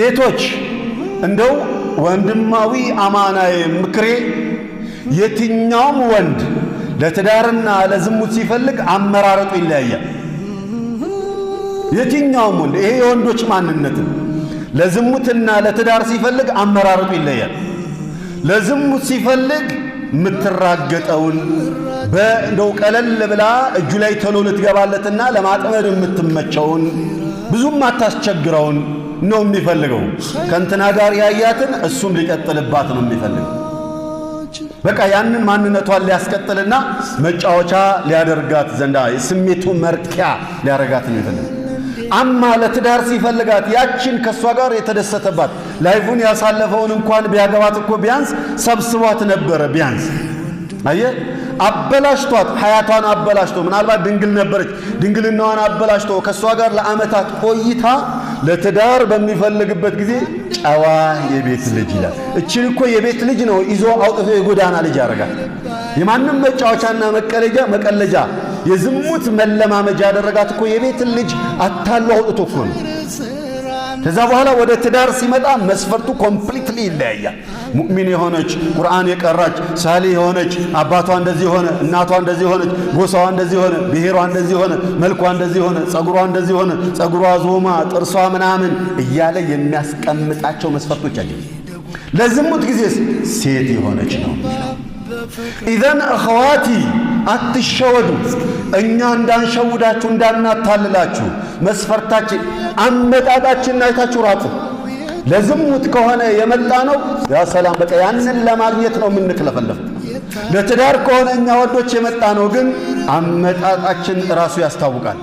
ሴቶች፣ እንደው ወንድማዊ አማናዊ ምክሬ፣ የትኛውም ወንድ ለትዳርና ለዝሙት ሲፈልግ አመራረጡ ይለያያል። የትኛውም ወንድ፣ ይሄ የወንዶች ማንነትን፣ ለዝሙትና ለትዳር ሲፈልግ አመራረጡ ይለያል። ለዝሙት ሲፈልግ የምትራገጠውን፣ በእንደው ቀለል ብላ እጁ ላይ ቶሎ ልትገባለትና ለማጥመድ የምትመቸውን፣ ብዙም አታስቸግረውን ነው የሚፈልገው። ከእንትና ጋር ያያትን እሱም ሊቀጥልባት ነው የሚፈልገው። በቃ ያንን ማንነቷን ሊያስቀጥልና መጫወቻ ሊያደርጋት ዘንዳ ስሜቱ መርኪያ ሊያረጋት ነው የሚፈልገው። አማ ለትዳር ሲፈልጋት ያችን ከእሷ ጋር የተደሰተባት፣ life ኡን ያሳለፈውን እንኳን ቢያገባት እኮ ቢያንስ ሰብስቧት ነበረ። ቢያንስ አየ አበላሽቷት፣ ሀያቷን አበላሽቶ፣ ምናልባት ድንግል ነበረች፣ ድንግልናዋን አበላሽቶ ከእሷ ጋር ለዓመታት ቆይታ ለትዳር በሚፈልግበት ጊዜ ጨዋ የቤት ልጅ ይላል። እችን እኮ የቤት ልጅ ነው ይዞ አውጥቶ የጎዳና ልጅ ያደርጋል። የማንም መጫወቻና መቀለጃ መቀለጃ፣ የዝሙት መለማመጃ ያደረጋት እኮ የቤት ልጅ አታሎ አውጥቶ እኮ ነው። ከዛ በኋላ ወደ ትዳር ሲመጣ መስፈርቱ completely ይለያያል። ሙእሚን የሆነች፣ ቁርአን የቀራች፣ ሳሊህ የሆነች፣ አባቷ እንደዚህ ሆነ፣ እናቷ እንደዚህ ሆነች፣ ጎሳዋ እንደዚህ ሆነ፣ ብሔሯ እንደዚህ ሆነ፣ መልኳ እንደዚህ ሆነ፣ ጸጉሯ እንደዚህ ሆነ፣ ጸጉሯ ዞማ፣ ጥርሷ ምናምን እያለ የሚያስቀምጣቸው መስፈርቶች አለ። ለዝሙት ጊዜስ ሴት የሆነች ነው የሚለው። إذن أخواتي አትሸወዱ። እኛ እንዳንሸውዳችሁ፣ እንዳናታልላችሁ መስፈርታችን አመጣጣችንን አይታችሁ ራቁ። ለዝሙት ከሆነ የመጣ ነው ያ ሰላም፣ በቃ ያንን ለማግኘት ነው የምንክለፈለፍ። ለትዳር ከሆነ እኛ ወንዶች የመጣ ነው ግን አመጣጣችን ራሱ ያስታውቃል።